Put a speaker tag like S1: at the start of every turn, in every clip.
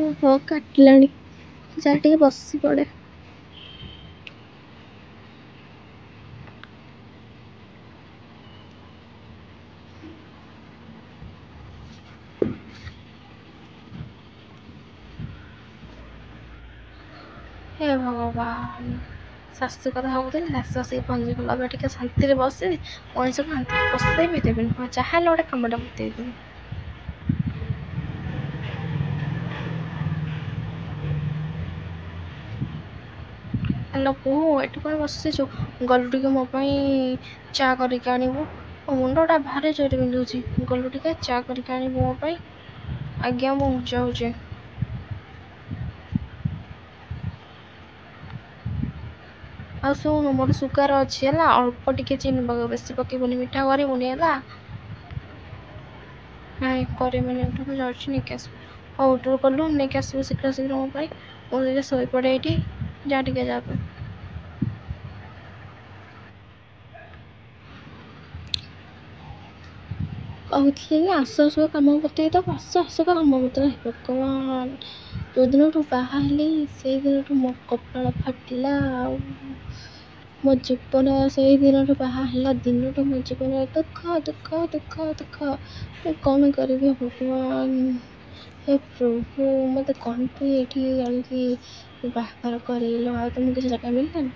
S1: ଓହୋ କାଟିଲାଣି, ଯା ଟିକେ ବସି ପଡ଼େ। ହେ ଭଗବାନ, ଶାଶୁ କଥା ଭାବୁଥିଲି, ଶାଶୁ ଆସିକି ପହଞ୍ଚିଗଲା। ଏବେ ଟିକେ ଶାନ୍ତିରେ ବସିବି, ମଣିଷକୁ ଶାନ୍ତିରେ ବସେଇ ବି ଦେବେନି। ହଁ, ଯାହା ହେଲେ ଗୋଟେ କାମଟା ବତେଇଦେବେ। ହ୍ୟାଲୋ ବୋହୂ, ଏଠି କ'ଣ ବସିଛୁ? ଗଲୁ ଟିକେ ମୋ ପାଇଁ ଚା କରିକି ଆଣିବୁ। ମୋ ମୁଣ୍ଡଟା ଭାରି ଜୋରେ ବିନ୍ଧୁଛି। ଗଲୁ ଟିକେ ଚା କରିକି ଆଣିବୁ ମୋ ପାଇଁ। ଆଜ୍ଞା ମୁଁ ଯାଉଛି। ଆଉ ଶୁଣୁ, ମୋର ସୁଗାର ଅଛି ହେଲା, ଅଳ୍ପ ଟିକେ ଚିନି ପକେଇବୁ, ବେଶୀ ପକେଇବୁନି, ମିଠା କରିବୁନି ହେଲା। ନାଇଁ କରିବିନି, ଏଠୁ ମୁଁ ଯାଉଛି ନେଇକି ଆସିବି। ହଉ ତୁ ଗଲୁ ନେଇକି ଆସିବୁ ଶୀଘ୍ର ଶୀଘ୍ର ମୋ ପାଇଁ। ମୁଁ ଟିକେ ଶୋଇପଡ଼େ ଏଇଠି। ଯା ଟିକେ ଯା ତୁ। କହୁଥିଲି ନା, ଆସୁ ଆସୁ କାମ ବତେଇଦେବ, ଆସୁ ଆସୁ କାମ ବତେଇବ। ଭଗବାନ, ଯେଉଁ ଦିନଠୁ ବାହା ହେଲି ସେଇ ଦିନଠୁ ମୋ କପାଳ ଫାଟିଲା। ଆଉ ମୋ ଜୀବନ ସେଇ ଦିନଠୁ, ବାହା ହେଲା ଦିନଠୁ ମୋ ଜୀବନରେ ଦୁଃଖ ଦୁଃଖ ଦୁଃଖ ଦୁଃଖ। ମୁଁ କ'ଣ କରିବି ଭଗବାନ, ହେ ପ୍ରଭୁ, ମୋତେ କ'ଣ ପାଇଁ ଏଇଠି ଆଣିକି ବାହାଘର କରେଇଲ? ଆଉ ତମକୁ କିଛି ଜାଗା ମିଳିଲାନି?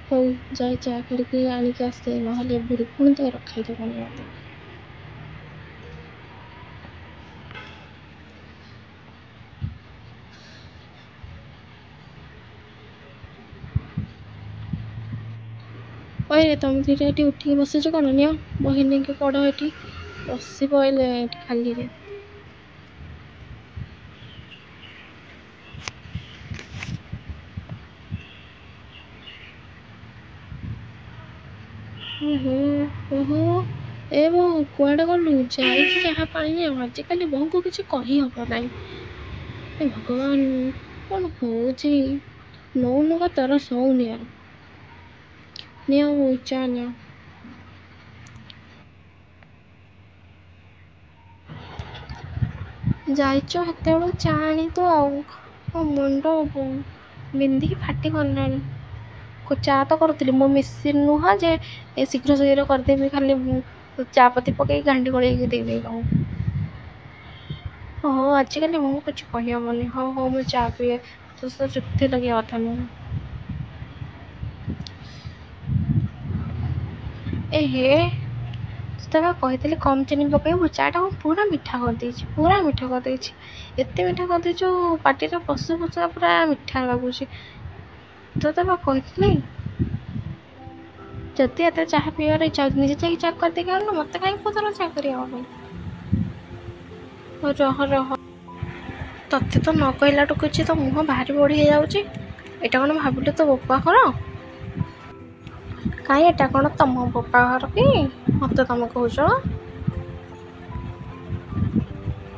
S1: ହଉ ଯାଏ ଚା କରିକି ଆଣିକି ଆସେ, ନହେଲେ ବୁଢ଼ୀ ପୁଣି ତ ରଖେଇଦେବନି ମୋତେ। କହିଲେ ତମେ ଦୁଇଟା ଏଠି ଉଠିକି ବସିଛ କ'ଣ? ନିଅ ବହି ନେଇକି ପଢ଼। ଏଠି ବସି ପଇଲେ ଏଠି ଖାଲିରେ। ଓହୋ ଓହୋ, ଏ ବୋଉ କୁଆଡ଼େ ଗଲୁ? ଯାଇଛି ଯାହା ପାଇଁ। ଆଜିକାଲି ବୋହୂଙ୍କୁ କିଛି କହିହେବ ନାହିଁ। ଏ ଭଗବାନ, କ'ଣ ହେଉଛି? ନଉନୁକା ତାର ସଉନି ଆଉ। ନିଅ ବୋଉ ଚା ନିଅ। ଯାଇଛ ହେତେବେଳୁ ଚା ଆଣିତୁ ଆଉ ମୋ ମୁଣ୍ଡ ବିନ୍ଧିକି ଫାଟିଗଲାଣି। ଚା ତ କରୁଥିଲି, ମୋ ମେସିନ୍ ନୁହଁ ଯେ ଏ ଶୀଘ୍ର ଶୀଘ୍ର କରିଦେବି, ଖାଲି ଚା ପତି ପକେଇକି ଘାଣ୍ଟି ଗୋଳେଇକି ଦେଇଦେବି ତମକୁ। ହଉ, ଆଜିକାଲି ମୁଁ କିଛି କହିହେବନି। ହଉ ହଉ, ମୁଁ ଚା ପିଏ, ତୋ ସହ ଯୁକ୍ତି ଲଗେଇବା କଥା ନୁହଁ। ଏ ହେ, ତୋତେ ବା କହିଥିଲି କମ୍ ଚିନି ପକେଇବୁ, ଚାଟା ମୁଁ ପୁରା ମିଠା କରିଦେଇଛି, ପୁରା ମିଠା କରିଦେଇଛି। ଏତେ ମିଠା କରିଦେଇଛୁ ପାଟିରେ ପଶୁ ପଶୁକା ପୁରା ମିଠା ଲାଗୁଛି। ତୋତେ ବା କହିଥିଲି। ଯଦି ଏତେ ଚାହା ପିଇବାର ଇଚ୍ଛା ହେଉଛି, ନିଜେ ଯାଇକି ଚା କରିଦେଇକି ଆଣୁନୁ, ମୋତେ କାହିଁକି ପଚାରୁଛୁ ଚା କରିବା ପାଇଁ? ହଉ ରହ ରହ, ତତେ ତ ନ କହିଲାଠୁ କିଛି ତୋ ମୁହଁ ଭାରି ବଢ଼ି ହେଇଯାଉଛି। ଏଇଟା କ'ଣ ଭାବିଲୁ ତୋ ବୋପା ଘର? କାଇଁ, ଏଇଟା କ'ଣ ତମ ବୋପା ଘର କି ମୋତେ ତମେ କହୁଛ?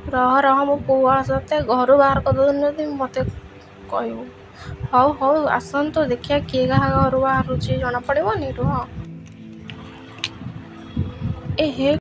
S1: ରହ ରହ, ମୋ ପୁଅ ତତେ ଘରୁ ବାହାର କରିଦେଉଛନ୍ତି ଯଦି ମୋତେ କହିବୁ। ହଉ ହଉ, ଆସନ୍ତୁ, ଦେଖିବା କିଏ କାହା ଘରୁ ବାହାରୁଛି ଜଣାପଡ଼ିବନି। ରୁହ। ଏ ହେ।